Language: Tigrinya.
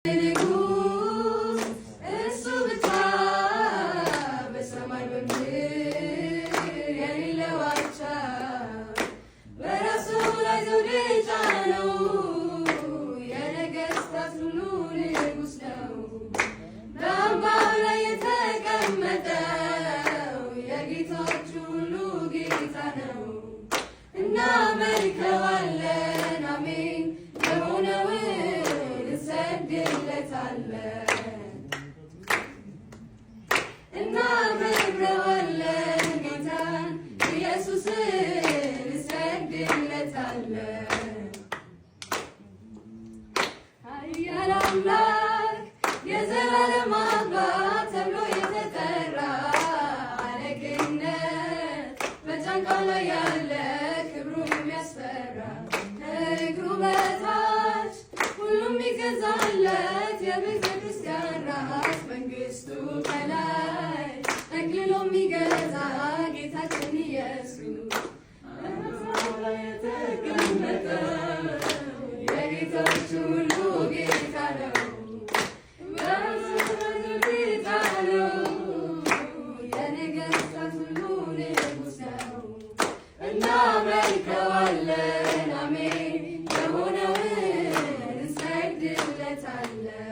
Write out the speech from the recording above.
ንጉስ እሱ ብቻ በሰማይ በምድር የሌለው አቻ፣ በራሱ ላይ ዘውድ የጫነው የነገስታት ሁሉ ንጉስ ነው። በአምባው ላይ የተቀመጠው የጌቶች ሁሉ ጌታ ነው። እናመልከዋለን፣ አሜን የሆነውን እንሰግድለታለን። እናከብረዋለን ጌታን ኢየሱስን እንሰግድለታለን። ኃያል አምላክ የዘላለም አባት ተብሎ የተጠራ አለቅነት በጫንቃው ላይ ያለ ክብሩ የሚያስፈራ ከእግሩ በታች ሁሉም የሚገዛለት የቤተ ክርስቲያን ራስ መንግስቱ ከላይ ጠቅልሎ የሚገዛ ጌታችን ኢየሱስ በዙፋኑ ላይ የተቀመጠው የጌቶች ሁሉ ጌታ ነው። በዙፋኑ ጌታ ነው። የነገስታት ሁሉ ንጉስ ነው። እናመልከዋለን፣ አሜን የሆነውን እንሰግድለታለን።